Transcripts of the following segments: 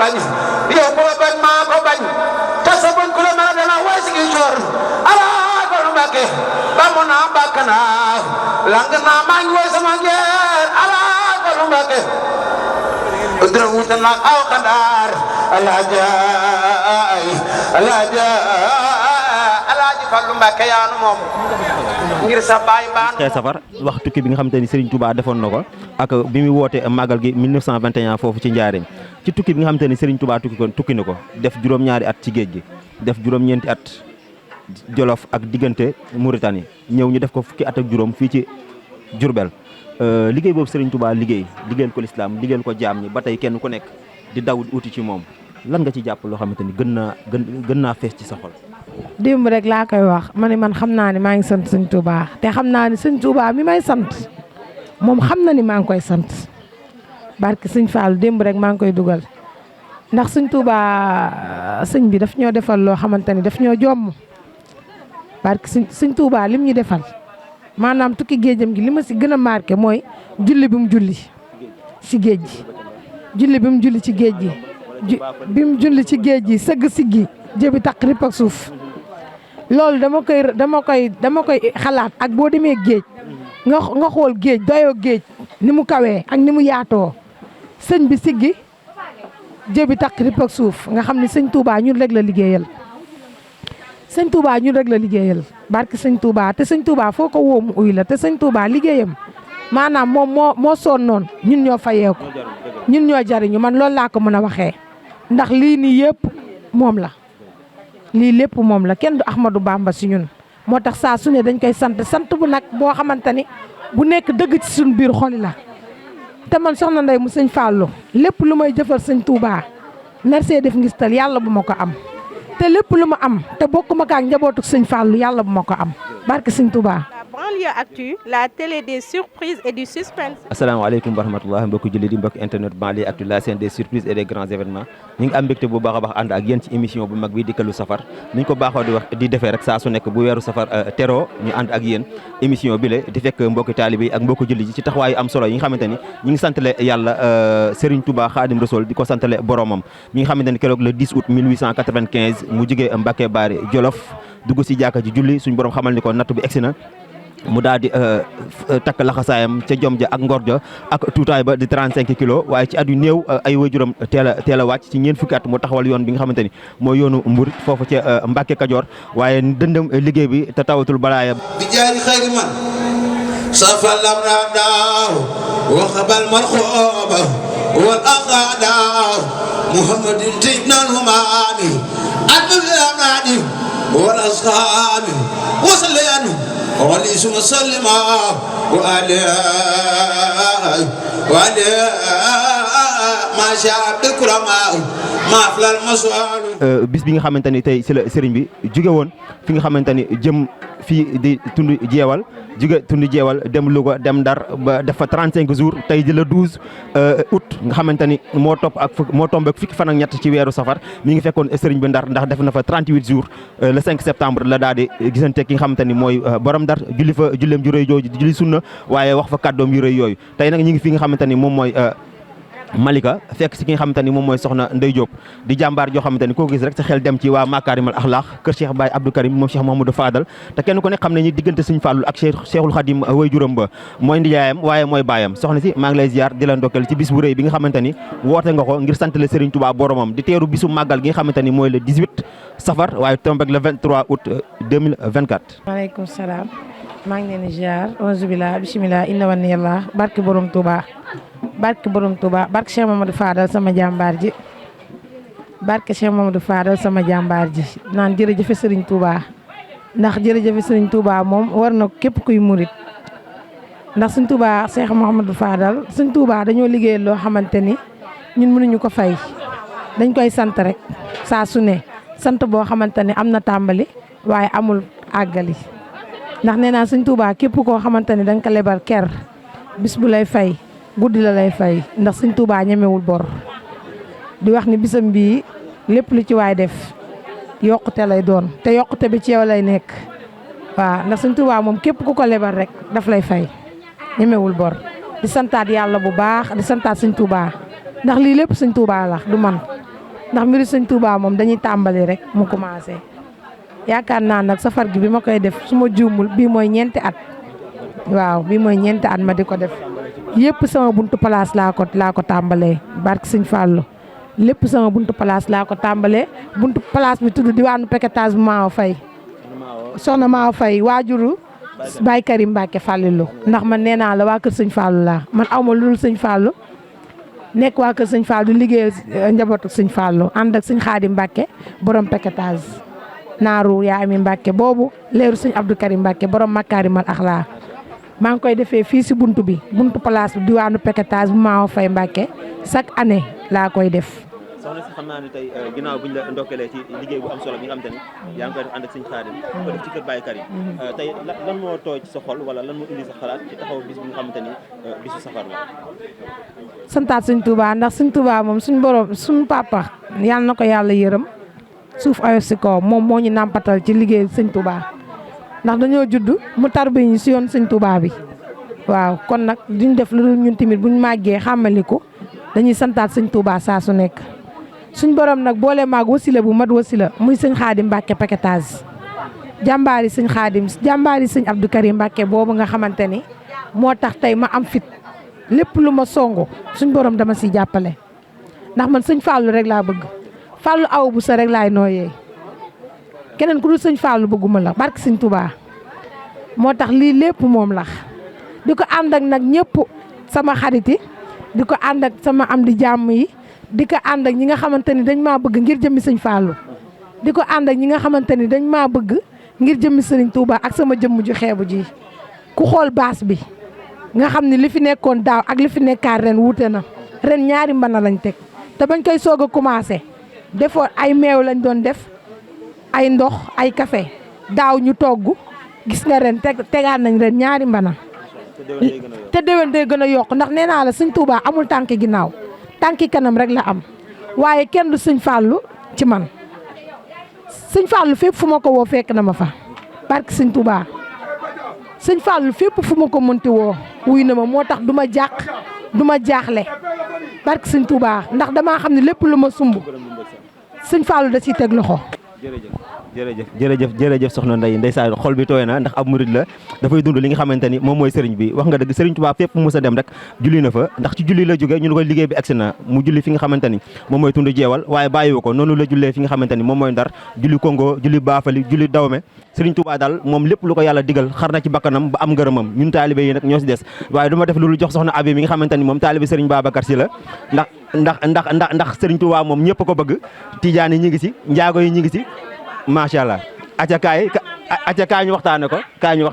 bañ yow ko bañ maa ko bañ te sa bañ ku la mën a dana way si gi coor ala ko Mbàkke ba mu naa bàkk naa lang naa maa ngi way sama ngeer ala ko Mbàkke dara wuute nag aw xandaar alaaji Fallu Mbàkke yaanu moom ngir sa baay baan safar wax tukki bi nga xamante ni Serigne Touba defoon na ko ak bi muy woote màggal gi 1921 foofu ci Njaaréem ci tukki bi nga xamante ni Serigne Touba tukki na ko def juróom-ñaari at ci géej gi def juróom-ñeenti at Jolof ak diggante Mauritanie ñëw ñu def ko fukki at ak juróom fii ci Diourbel liggéey boobu Serigne Touba liggéeyal ko lislaam liggéeyal ko jaam ñi ba tey kenn ku nekk di daw uti ci moom lan nga ci jàpp loo xamante ni gën naa fees ci sa xol. démb rek laa koy wax ma ne man xam naa ne maa ngi sant sëñ Touba te xam naa ne sëñ Touba mi may sant moom xam na ni maa ngi koy sant barke sëñ Fallou démb rek maa ngi koy dugal ndax sëñ Touba sëñ bi daf ñoo defal loo xamante ni daf ñoo jomm barke sëñ Touba lim ñu defal maanaam tukki géejam gi li ma si gën a marqué mooy julli bi mu julli si géej gi julli bi mu julli ci géej gi bi mu julli ci géej gi sëgg siggi jëbi taq rip ak suuf loolu dama koy xalaat ak boo demee géej nga xool géej doyoo géej ni mu kawee ak ni mu yaatoo sëñ bi siggi jëbi taq rip ak suuf nga xam ne sëñ Touba ñun rek la liggéeyal sëñ Touba ñun rek la liggéeyal barke sëñ Touba te sëñ Touba foo ko woo mu uy la te sëñ Touba liggéeyam maanaam moom moo sonnoon ñun ñoo fayeeku ñun ñoo jariñu man loolu laa ko mën a waxee ndax lii nii yëpp moom la lii lépp moom la kenn du Ahmadou Bamba si ñun moo tax saa su ne dañ koy sant bu nag boo xamante ni bu nekk dëgg ci suñ biir xoli la te man soxna Ndeye mu sëñ Fallou lépp lu may jëfal sëñ Touba nar see def ngistal yàlla bu ma ko am te lépp lu ma am te bokkuma ak njabootu sëñ Fallou yàlla bu ma ko am barke sëñ Touba. Banlieue Actu, la télé des surprises et du suspense. asalaamaaleykum wa rahmatulah mbokki jullit yi mbokki internet Banlieue Actu, la scène des surprises et des grands événements ñu ngi am mbégte bu baax a baax ànd ak yéen ci émission bu mag bi dikkalu safar ni ñu ko baaxoo di defee rek saa su nekk bu weeru safar teroo ñu ànd ak yéen émission bi la di fekk mbokki taalibe yi ak mbokki jullit yi ci taxawaayu am solo yi nga xamante ni ñu ngi santale yàlla Serigne Touba Khadim Rassoul di ko santale boromam mi nga xamante ni keroog le 10 août 1895 mu jugee Mbacké Bari Jolof dugg si jàkka ji julli suñu borom xamal ni ko natt bi egsi na mu daal di takk laxasaayam ca jom ja ak ngor ja ak tuutaay ba di 35 kilos waaye ci at yu néew ay waajuram teel a wàcc ci ñeent fukki at mu taxawal yoon bi nga xamante ni mooy yoonu Mburit foofu ca Mbàkke Kajoor waaye dëndëm liggéey bi te tawatul balaaya bi jaari xayri man safalam na daaw wa xabal man xooba wal aqaadaaw muhammadin tibnal humaami adul amnaadi wal asxaami wasalyan wali suma sallima wa ma sha abdul kurama ma flal maswal bis bi nga xamante ni tey si la sëriñ bi jóge woon fi nga xamante ni jëm fii di tund jeewal jóge tund jeewal dem Louga dem Ndar ba def fa 35 jours tey di la 12 août nga xamante ni moo tombe ak fukki fan ak ñett ci weeru safar mi ngi fekkoon sëriñ bi Ndar ndax def na fa 38 jours le 5 septembre la daal di gisante ki nga xamante ni mooy borom Ndar julli fa julleem ju rëy jooju julli sunna waaye wax fa kàddoom yu rëy yooyu tey nag ñi ngi fi nga xamante ni moom mooy Malika fekk si ki nga xamante ni moom mooy soxna Ndey Diop di jàmbaar joo xamante ni koo gis rek sa xel dem ci waa Makarimal Akhlaq kër Cheikh Baye Abdou Karim moom Cheikh Mouhamadou Fadal te kenn ko ne xam ne ñi diggante Sëñ Fallu ak Cheikhul Khadim way juróom ba mooy ndijaayam waaye mooy baayam soxna si maa ngi lay ziar di la ndokkeel ci bis bu rëy bi nga xamante ni woote nga ko ngir sant la Serigne Touba boromam di teeru bisu màggal gi nga xamante ni mooy le 18 safar waaye tombé le 23 août 2024. maaleykum salaam maa ngi leen di ziar auzu billah bismillah inna wa niyallah barke borom Touba barke borom Touba barke Cheikh Mamadou Fadal sama jàmbaar ji barke Cheikh Mamadou Fadal sama jàmbaar ji naan jërëjëfe Serigne Touba ndax jërëjëfe Serigne Touba moom war na képp kuy murit ndax Serigne Touba Cheikh Mamadou Fadal Serigne Touba dañoo liggéey loo xamante ni ñun mënuñu ko fay dañ koy sant rek saa su ne sant boo xamante ni am na tàmbali waaye amul àggali ndax nee naa Serigne Touba képp koo xamante ni da nga ko lebal ker bis bu lay fay guddi la lay fay ndax Sëñ Touba ñemewul bor di wax ni bisam bii lépp lu ci waay def yokkute lay doon te yokkute bi ci yow lay nekk waaw ndax Sëñ Touba moom képp ku ko lebal rek daf lay fay ñemewul bor di santaat yàlla bu baax di santaat Sëñ Touba ndax lii lépp Sëñ Touba la du man ndax mbiru sëñ Touba moom dañuy tàmbali rek mu commencé yaakaar naa nag safar gi bi ma koy def su ma juumul bii mooy ñeenti at waaw bii mooy ñeenti at ma di ko def yëpp sama buntu place laa ko tàmbalee barke sëñ Fallou lépp sama buntu place laa ko tàmbalee buntu place bi tudd diwaanu Paquetage bu Maawa Faye soxna Maawa Faye waajuru Baye Karim Mbacke Fallilou ndax man nee naa la waa kër sëñ Fallou laa man aw ma lu dul sëñ Fallou nekk waa kër sëñ Fallou di liggéeyal njabootu sëñ Fallou ànd ak sëñ Xaadim Mbacke borom Paquetage naaru yaa ami Mbacke boobu leeru sëñ Abdou Karim Mbacke borom Makarimal Akhlaq maa ngi koy defee fii si buntu bi buntu place bi diwaanu Paquetage bu Maawa Faye Mbacke chaque année laa koy def. soxna si xam naa ne tey ginnaaw bu ñu la ndokkelee ci liggéey bu am solo bi nga xam te ne yaa ngi koy def ànd ak sëñ Xaadim ko def ci kër Baye Karim tey lan moo tooy ci sa xol wala lan moo indi sa xalaat ci taxaw bis bi nga xamante ni bisu safar la. santaat sëñ Touba ndax sëñ Touba moom suñ borom suñ papa yal na ko yàlla yërëm suuf ayo si kaw moom moo ñu nàmpatal ci liggéey sëñ Touba ndax dañoo judd mu tarbi ñu si yoon sëñ Touba bi waaw kon nag duñ def lu dul ñun tamit buñ màggee xàmmaliku dañuy santaat sëñ Touba saa su nekk suñ borom nag boole maag wasila bu mat wasila muy sëñ Xaadim Mbacke Paquetage jàmbaari sëñ Xaadim jàmbaari sëñ Abdou Karim Mbacke boobu nga xamante ni moo tax tey ma am fit lépp lu ma songu suñ borom dama siy jàppale ndax man sëñ Fallou rek laa bëgg Fallou aw bu sa rek laay nooyee keneen ku dul sëñ Fallou bëgguma la barke sëñ Touba moo tax lii lépp moom la di ko ànd ak nag ñëpp sama xarit yi di ko ànd ak sama am di jàmm yi di ko ànd ak ñi nga xamante ni dañ maa bëgg ngir jëmmi sëñ Fallou di ko ànd ak ñi nga xamante ni dañ maa bëgg ngir jëmmi sëriñ Touba ak sama jëmm ju xeebu ji ku xool baas bi nga xam ni li fi nekkoon daaw ak li fi nekkaat ren wuute na ren ñaari mbana lañ teg te bañ koy soog a commencé defoon ay meew lañ doon def ay ndox ay café daaw ñu togg gis nga ren tegaat nañ ren ñaari mbana te déwén day gën a yokk ndax nee naa la sëñ Touba amul tànki ginnaaw tànki kanam rek la am waaye kenn du sëñ Fallou ci man sëñ Fallou fépp fu ma ko woo fekk na ma fa barke sëñ Touba sëñ Fallou fépp fu ma ko mënti woo wuy na ma moo tax du ma jàq du ma jaaxle barke sëñ Touba ndax damaa xam ne lépp lu ma sumb sëñ Fallou da ciy teg loxo. jërëjëf soxna Ndeye ndeysaan xol bi tooy na ndax ab murid la dafay dund li nga xamante ni moom mooy sëriñ bi wax nga dëgg sëriñ Touba fépp mu mës a dem rek julli na fa ndax ci julli la jóge ñu ne ko liggéey bi agsi na mu julli fi nga xamante ni moom mooy tund jeewal waaye bàyyiwu ko noonu la jullee fi nga xamante ni moom mooy Ndar julli Congo julli Baafali julli Dawme sëriñ Touba daal moom lépp lu ko yàlla digal xar na ci bakkanam ba am ngërëmam ñun taalibe yi nag ñoo si des waaye du ma def loolu jox soxna Abi mi nga xamante ni moom taalibe sëriñ Babacar Si la ndax sëriñ Touba moom ñëpp ko bëgg Tijaan yi ñi ngi si njaago yi ñi ngi si macha allah acca kaay ñu waxtaane ko kaay ñu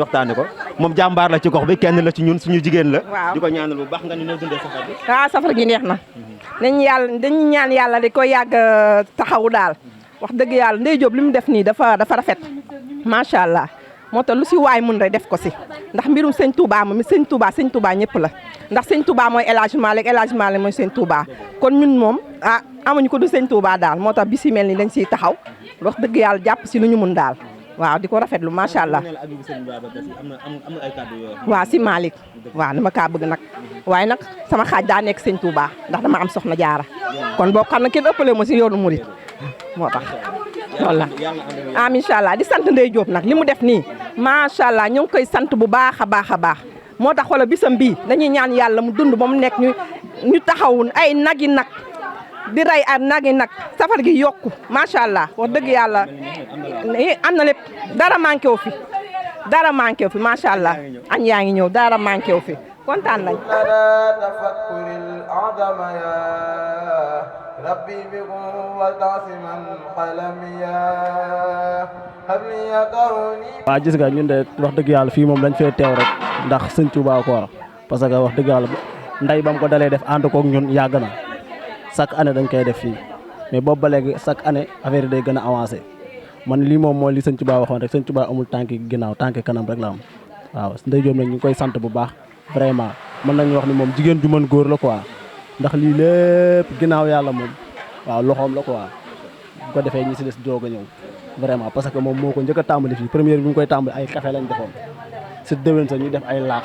waxtaane ko moom jàmbaar la ci gox bi kenn la ci ñun suñu jigéen la. waaw di ko ñaanal bu baax nga ni noo dundee safar bi. waaw safar gi neex na dañu ñaan yàlla di ko yàgg taxawu daal wax dëgg yàlla Ndeye Diop li mu def nii dafa rafet macha allah moo tax lu si waay mun rek def ko si ndax mbirum sëñ Touba moom sëñ Touba ñëpp la ndax sëñ Touba mooy El Hadj Malick mooy sëñ Touba kon ñun moom amuñu ko du sëñ Touba daal moo tax bi si mel ni dañ siy taxaw wax dëgg yàlla jàpp si lu ñu mun daal waaw di ko rafetlu macha allah. waaw si Malick waaw dama kaa bëgg nag waaye nag sama xaaj daa nekk sëñ Touba ndax dama am soxna jaara kon boo xam ne kenn ëppale ma si yoonu murit moo tax loolu la am incha allah di sant Ndeye Diop nag li mu def nii macha allah ñu ngi koy sant bu baax a baax a baax moo tax xoolal bisam bii dañuy ñaan yàlla mu dund ba mu nekk ñu taxawun ay nagi nag di rey ak nagi nag safar gi yokku macha allah wax dëgg yàlla am na lépp dara manqué wu fi macha allah añ yaa ngi ñëw dara manqué wu fi kontaan nañ. ربي بقوة عاصما قلميا waaw gis nga ñun de wax dëgg yàlla fii moom dañ fee teew rek ndax sëñ Touba quoi parce que wax dëgg yàlla nday bam ko dalee def ànd koog ñun yàgg na chaque année dañ koy def fii mais boobu ba léegi chaque année affaire yi day gën a avancé man lii moom mooy li sëñ Touba waxoon rek sëñ Touba amul tànki ginnaaw tànki kanam rek la am waaw Ndeye Diop nag ñu ngi koy sant bu baax vraiment mën nañu wax ni moom jigéen ju mën góor la quoi ndax lii lépp ginnaaw yàlla moom waaw loxoom la quoi bu ko defee ñi si des doog a ñëw vraiment parce que moom moo ko njëkk a tàmbali fii première bi mu koy tàmbali ay café lañ defoon si déwén sa ñu def ay laax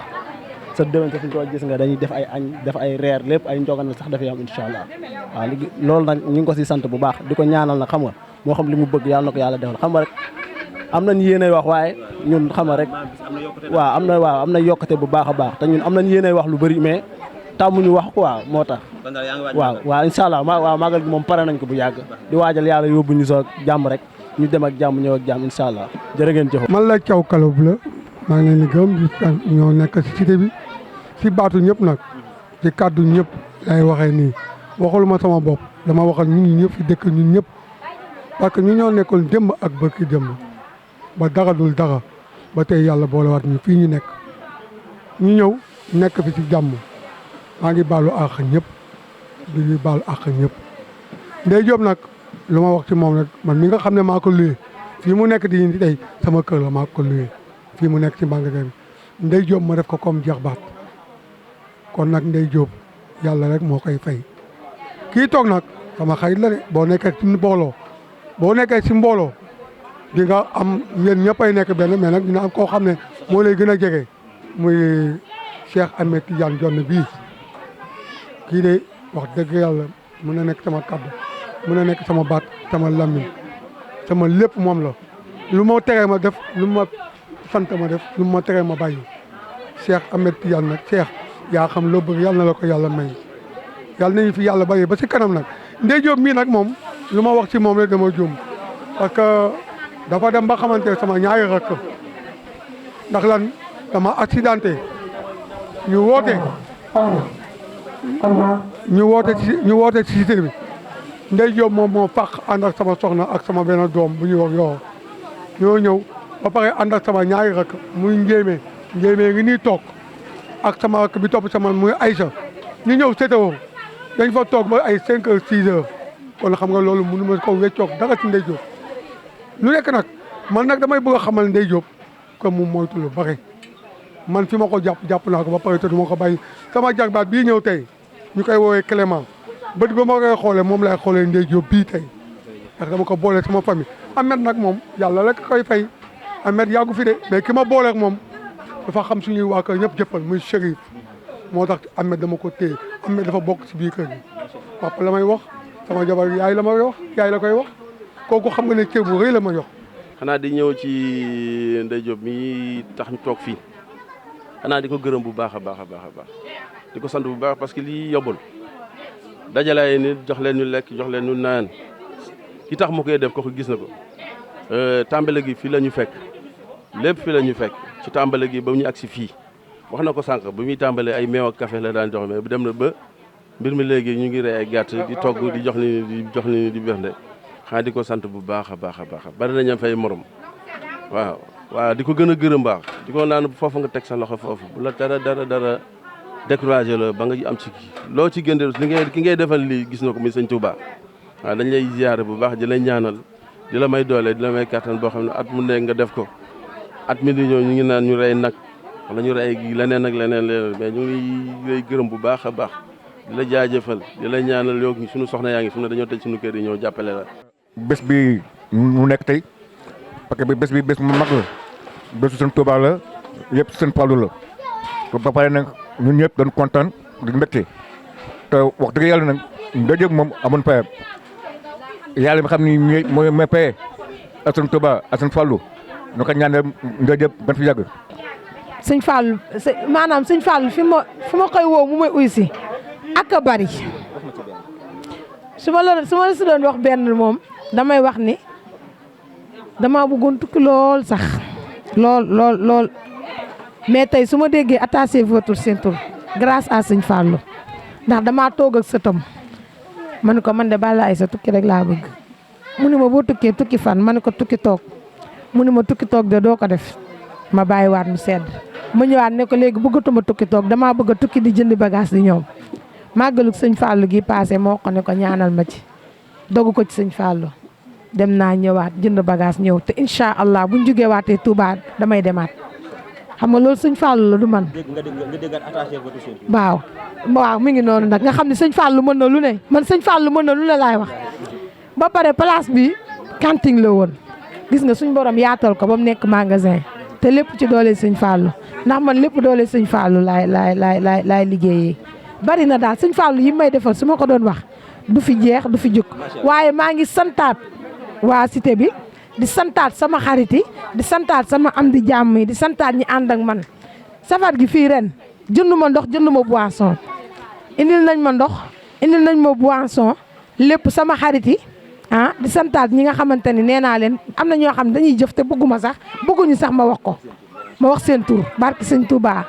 sa déwén fi ñu ko gis nga dañuy def ay añ def ay reer lépp ay njoganal sax dafay am incha allah waaw léegi loolu nag ñu ngi ko si sant bu baax di ko ñaanal nag xam nga moo xam li mu bëgg yàlla na ko yàlla defal xam nga rek am nañ yéenay wax waaye ñun xam nga rek waaw am na yokkate bu baax a baax te ñun am nañ yéenay wax lu bëri mais tàmmuñu wax quoi moo tax waaw incha allah waaw màggal gi moom pare nañ ko bu yàgg di waajal yàlla yóbbu ñu sa jàmm rek ñu dem ak jàmm ñëw ak jàmm incha allah jërë ngeen jëf. man la Thiaw Kalob la maa ngi leen di gërëm di ñoo nekk si cité bi si baatu ñëpp nag ci kàddu ñëpp lay waxee nii waxuluma sama bopp dama waxal ñun ñëpp fi dëkk ñun ñëpp parce que ñu ñoo nekkoon démb ak bërki démb ba dara dul dara ba tey yàlla boolewaat ñu fii ñu nekk ñu ñëw nekk fi ci jàmm maa ngi baalu àq ñëpp di baalu àq ñëpp Ndeye Diop nag lu ma wax ci moom rek man mi nga xam ne maa ko luye fii mu nekk di indi tey sama kër la maa ko luye fii mu nekk ci magasin bi Ndeye Diop ma def ko comme jeex baat kon nag Ndeye Diop yàlla rek moo koy fay kii toog nag sama xarit la de boo nekkee ci mbooloo di nga am yéen ñëppay nekk benn mais nag dina am koo xam ne moo lay gën a jege muy Cheikh Ahmed Tidiane Dione bii kii de wax dëgg yàlla mën na nekk sama kaddu mën na nekk sama baat sama lammiñ sama lépp moom la lu ma teree ma def lu ma sant ma def lu ma teree ma bàyyi Cheikh Ahmed Tidiane nag Cheikh yaa xam loo bëgg yàlla na la ko yàlla may yàlla nañu fi yàlla bàyyi ba si kanam nag Ndeye Diop mii nag moom lu ma wax ci moom rek dama juum parce que dafa dem ba xamante sama ñaari rakk ndax lan dama accidenté ñu woote ci cité bi Ndeye Diop moom moo fàq ànd ak sama soxna ak sama benn doom bu ñuy wax ñoo ñëw ba pare ànd ak sama ñaari rakk muy njéemee ngi nii toog ak sama rakk bi topp sama muy Aïcha ñu ñëw sétéo dañ fa toog ba ay 5 heures 6 heures kon xam nga loolu mënu ma ko weccoog dara ci Ndeye Diop lu nekk nag man nag damay bëgg a xamal Ndeye Diop que mu moytu lu bare man fi ma ko jàpp naa ko ba pare te du ma ko bàyyi sama jarbaat bii ñëw tey ñu koy woowee Clément bët ba ma koy xoolee moom lay xoolee Ndeye Diop bii tey ndax dama ko boolee sama famille Ahmed nag moom yàlla rek koy fay Ahmed yàggu fi de mais ki ma booleek moom dafa xam suñuy waa kër ñëpp jëppal muy Chérif moo tax Ahmed dama ko téye Ahmed dafa bokk ci biir kër gi papa la may wax sama jabar yaay la may wax yaay la koy wax kooku xam nga ne cër bu rëy la ma jox. xanaa di ñëw ci Ndeye Diop mi tax ñu toog fii xanaa di ko gërëm bu baax a baax a baax a baax di ko sant bu baax parce que lii yombul dajalaay nit jox leen ñu lekk jox leen ñu naan ki tax mu koy def ko gis na ko tàmbale gi fii la ñu fekk lépp fii la ñu fekk ci tàmbale gi ba ñu agsi fii wax na ko sànq bu muy tàmbale ay meew ak café la daan jox mais bu dem na ba mbir mi léegi ñu ngi rey ay gàtt di togg di jox ni di bernde xanaa di ko sant bu baax a baax a baax bari nañu fay morom waaw di ko gën a gërëm baax di ko naan foofu nga teg sa loxo foofu bu la dara découragé la ba nga am ci loo ci gën ki ngay defal lii gis na ko muy sëñ Touba waaw dañ lay ziyaare bu baax di lay ñaanal di la may doole di la may kattan boo xam ne at mu nekk nga def ko at mi di ñëw ñu ngi naan ñu rey nag wala ñu rey leneen ak leneen mais ñu ngi lay gërëm bu baax a baax di la jaajëfal di la ñaanal yow suñu soxna yaa ngi fi ne dañoo tëj suñu kër yi ñëw jàppale la. bés bi mu nekk tey parce que bés bi bés mu mag la bésu seen Touba la yëpp seen Fallou la ba pare nag ñun ñëpp doon kontaan di mbégte te wax dëgg yàlla nag Ndeye Diop moom amoon payam yàlla mi xam ni mooy may paye ak seen Touba ak seen Fallou ñu ko ñaanal Ndeye Diop ban fi yàgg. sëñ Fallou maanaam sëñ Fallou fi ma koy woo mu may uy si ak a bari su ma la si doon wax benn moom damay wax ni dama bëggoon tukki lool sax lool mais tey su ma déggee attaché votre ceinture grâce à sëñ Fallou ndax damaa toog ak sëtam ma ne ko man de Balla Aïssa tukki rek laa bëgg mu ne ma boo tukkee tukki fan ma ne ko tukki toog mu ne ma tukki toog de doo ko def ma bàyyiwaat mu sedd ma ñëwaat ne ko léegi bëggatuma tukki toog damaa bëgg a tukki di jëndi bagage di ñoom màggalu sëñ Fallou gi passé moo ko ne ko ñaanal ma ci dogu ko ci sëñ Fallou dem naa ñëwaat jënd bagage ñëw te incha allah buñ jógee waatee Touba damay demaat xam nga loolu sëñ Fallou la du man. nga déggaat attaché votre ceinture. waaw mi ngi noonu nag nga xam ne sëñ Fallou mën na lu ne man sëñ Fallou mën na lu ne laay wax ba pare place bi cantine la woon gis nga suñ borom yaatal ko ba mu nekk magasin te lépp ci doole sëñ Fallou ndax man lépp doole sëñ Fallou laay liggéeyee bari na daal sëñ Fallou yi may defal su ma ko doon wax du fi jeex du fi jóg waaye maa ngi santaat waa cité bi di santaat sama xarit yi di santaat sama am di jàmm yi di santaat ñi ànd ak man safar gi fii ren jënduma ndox jënduma boisson indil nañ ma ndox indil nañ ma boisson lépp sama xarit yi di santaat ñi nga xamante ni nee naa leen am na ñoo xam dañuy jëf te bëgguñu sax ma wax ko ma wax seen tur barke sëñ Touba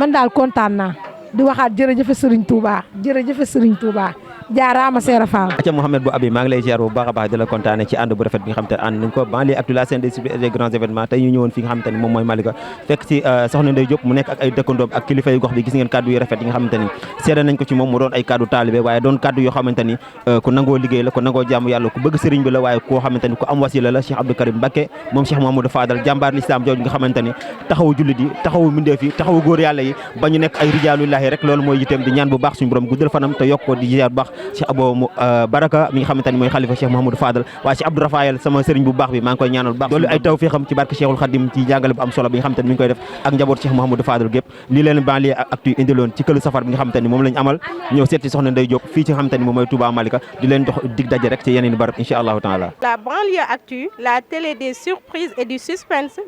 man daal kontaan naa di waxaat jërëjëf Serigne Touba jërëjëf Serigne Touba jaaraama Seera Fall. acca Mouhamed Bou Abi maa ngi lay ziar bu baax a baax di la kontaane ci ànd bu rafet bi nga xam te ànd nañ ko banlieue actu la scène des grands événements tey ñu ñëwoon fi nga xamante ni moom mooy Malika fekk ci soxna Ndeye Diop mu nekk ak ay dëkkandoom ak kilifa yu gox bi gis ngeen kaddu yu rafet yi nga xamante ni seede nañ ko ci moom mu doon ay kaddu taalibe waaye doon kaddu yoo xamante ni ku nangoo liggéey la ku nangoo jaamu yàlla ku bëgg sëriñ bi la waaye koo xamante ni ku am wasila la Cheikh Abdou Karim Mbacké moom Cheikh Mamadou Fadal jàmbaar l'islam jooju nga xamante ni taxawu jullit yi taxawu mbindeef yi taxawu góor yàlla yi ba ñu nekk ay rijaalullahi rek loolu mooy yitteem di ñaan bu baax suñu borom guddal fanam te yokk ko di ziar bu baax Cheikh Abo Baraka mi nga xamante ni mooy xalifa Cheikh Mahamadou Fadal waaye Cheikh Abdou Rafael sama sëriñ bu baax bi maa ngi koy ñaanal bu baax loolu ay taw fii xam ci barke Cheikhul Khadim ci jàngale bu am solo bi nga xamante ni mi ngi koy def ak njaboot Cheikh Mahamadou Fadal gépp lii leen banlieue actu indiloon ci këlu safar bi nga xamante ni moom lañ amal ñëw seet ci soxna Ndeye Diop fii ci nga xamante ni moom mooy Touba Malika di leen dox dig daje rek ci yeneen barab incha allahu taala. La banlieue actu, la télé des surprises et du suspense.